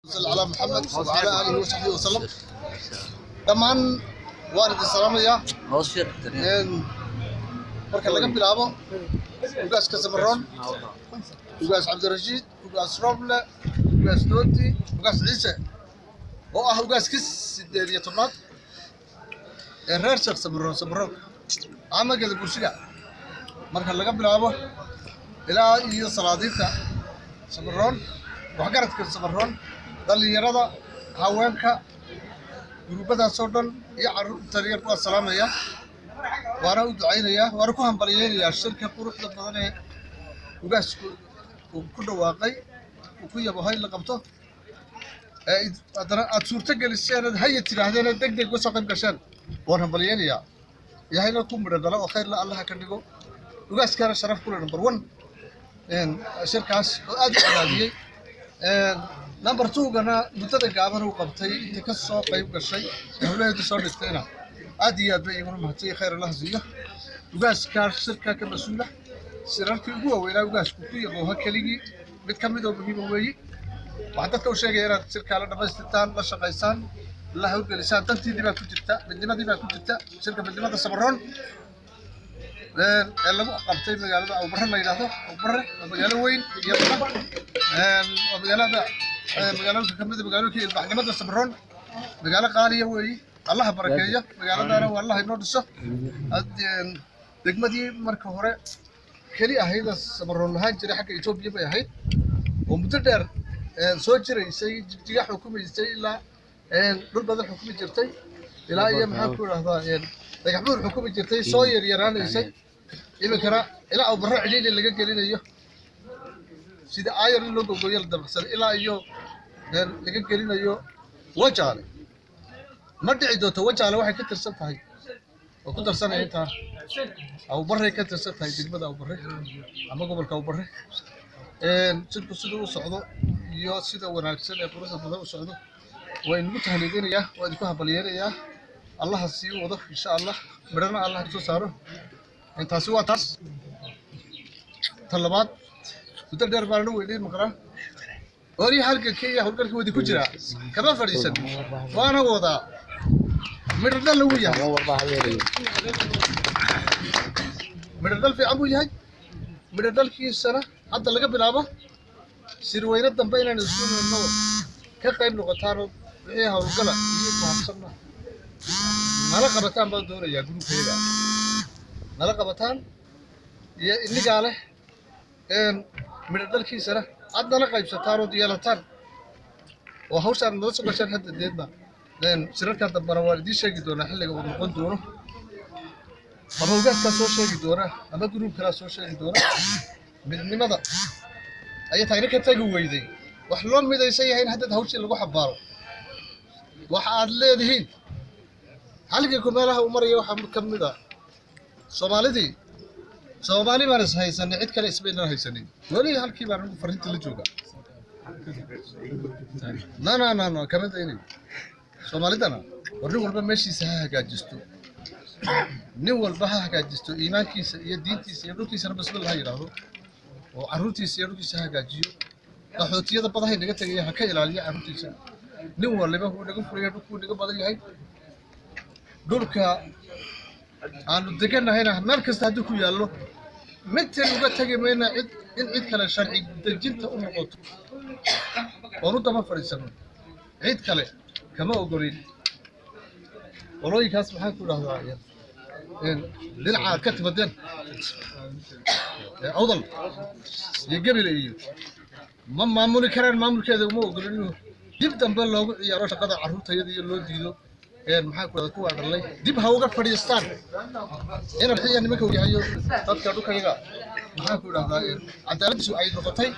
صل على محمد وعلى آله وصحبه وسلم. Dhammaan waan idin salaamayaa. Marka laga bilaabo Ugaaska Samaroon, Ugaas Cabdirashiid, Ugaas Roble, Ugaas Dooti, Ugaas Ciise oo ah ugaaskii 18aad ee reer Sheekh Samaroon, Samaroon ama Gadabuursiga, marka laga bilaabo ilaa iyo salaadiinta Samaroon, waxgaradka Samaroon, dhallinyarada, haweenka, guruubadaasoo dhan iyo carruurta yar, waa salaamaya, waana u ducaynayaa, waana ku hambalyeynayaa shirka quruxda badan ee ugaasku uu ku dhawaaqay, uu ku yabohay la qabto, ee haddana aad suurto geliseen, aad haya tidhaahdeen, ee deg deg uga soo qayb gasheen. Waan hambalyeynayaa. Ilaahayna ku midho dhalo oo khayr la Allaha ka dhigo. Ugaaskaana sharaf kule number one shirkaas oo aad u cadaadiyey. Number two-gana muddada gaaban uu qabtay inta ka soo qayb gashay ee howlaheedu soo dhigtayna aad iyo aad bay iguna mahadsay. Khayr Allah siiyo. Ugaaskaa shirkaa ka mas-uula shirarkii ugu waaweynaa ugaasku ku yabooha keligii mid ka mid oo muhiima weeyi. Waxaan dadka u sheegaya inaad shirkaa la dhammaystirtaan, la shaqaysaan, la hawlgelisaan. Dantiidii baa ku jirta, midnimadii baa ku jirta. Shirka midnimada Samaroon ee lagu qabtay magaalada Awbarre la yidhaahdo, Awbarre waa magaalo weyn iyaduna, waa magaalada magaalooyinka kamid a magaalooyinka ilbaxnimada Samaroon, magaalo qaaliya weeyi. Allaha barakeeyo magaaladana, waa Allaha inoo dhiso. Degmadii marka hore keli ahayda Samaroon lahaan jiray xagga Etoobiya bay ahayd oo muddo dheer soo jiraysay, Jigjiga xukumaysay, ilaa dhul badan xukumi jirtay, ilaa iyo maxaan ku idhahdaa Dhagaxbuur xukumi jirtay, soo yaryaraanaysay. Iminkana ilaa Awbarro cidhiidhi laga gelinayo, sida aayar in loo gogoyo la dabaqsaday, ilaa iyo laga gelinayo Wajaale. Ma dhici doonto. Wajaale waxay ka tirsan tahay oo ku darsanaya intaa Awbarray ka tirsan tahay, degmada Awbarre ama gobolka Awbarre. Shirku siduu u socdo iyo sida wanaagsan ee quruxda badan u socdo waa inagu tahliidinayaa, waa idinku hambalyeynayaa. Allaha sii wado insha Allah, midhana Allah ka soo saaro. Taasi waa taas. Ta labaad, muddo dheer baan anigu idiin maqnaa. Horii halganka iyo howlgalka wadi ku jiraa, kama fadhiisan, waana wadaa. Midho dhal wuu yahay, midho dhal fiican buu yahay. Midho dhalkiisana hadda laga bilaabo sirweyne dambe inaan isku nino ka qayb noqotaanoo wixii howlgala iyo fahamsanna nala qabataan baan doonayaa. Gruubkayga nala qabataan iyo inigaa leh midho dhalkiisana aad nala qaybsataan ood yeelataan oo hawshaan nala soo gashaan. Hadda deedna shirarka dambana waan idiin sheegi doonaa xilliga uu noqon doono, ama ugaaskaa soo sheegi doona ama gruub kalaa soo sheegi doona. Midnimada ayay taagna ka tagi weyday. Wax loo midaysan yahay in haddaad hawshii lagu xambaaro waxa aad leedihiin. Halganku meelaha uu maraya waxaa ka mid ah Soomaalidii, Soomaali baan is haysanay, cid kale isbaynaan haysanin weli. Halkii baan anigu fariinta la jooga. No, no, no, no, kama daynayo Soomaalidana. War nin walba meeshiisa ha hagaajisto, nin walba ha hagaajisto iimaankiisa iyo diintiisa iyo dhulkiisana bismillah ha yidhaahdo oo carruurtiisa iyo dhulkiisa ha hagaajiyo. Qaxootiyada badahay naga tegaya ha ka ilaaliyo carruurtiisa. Nin waliba wuu naga furaya, dhulku wuu naga badan yahay. Dhulka aanu deganahayna meel kasta haddii ku yaallo midtan uga tegi mayna cid in cid kale sharci dejinta u noqoto oon u daba fadhiisano. Cid kale kama ogolin. Qolooyinkaas maxaan ku idhahdaa dhinaca aad ka timadeen Awdal iyo Gebile iyo ma maamuli karaan, maamulkeeda uma ogolin inuu dib dambe loogu ciyaaro shaqada carruurtayada iyo loo diido. Maxaa ku dhahdaa kuwaa dhalay dib ha uga fadhiistaan ina bixiya nimanka uu yahayo dadka dhulkayaga. Maxaa ku dhahdaa cadaaladdiisu ay noqotay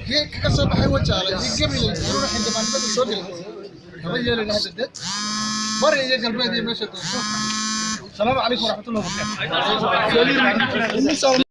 kii ka soo baxay Wajaale iyo Gabiley urura xildhibaanimada soo gelay kama yeelayna hadda deed bari iyo galbeed iyo meesha doonto. Asalaamu calaykum waraxmatullahi wabarakaatu.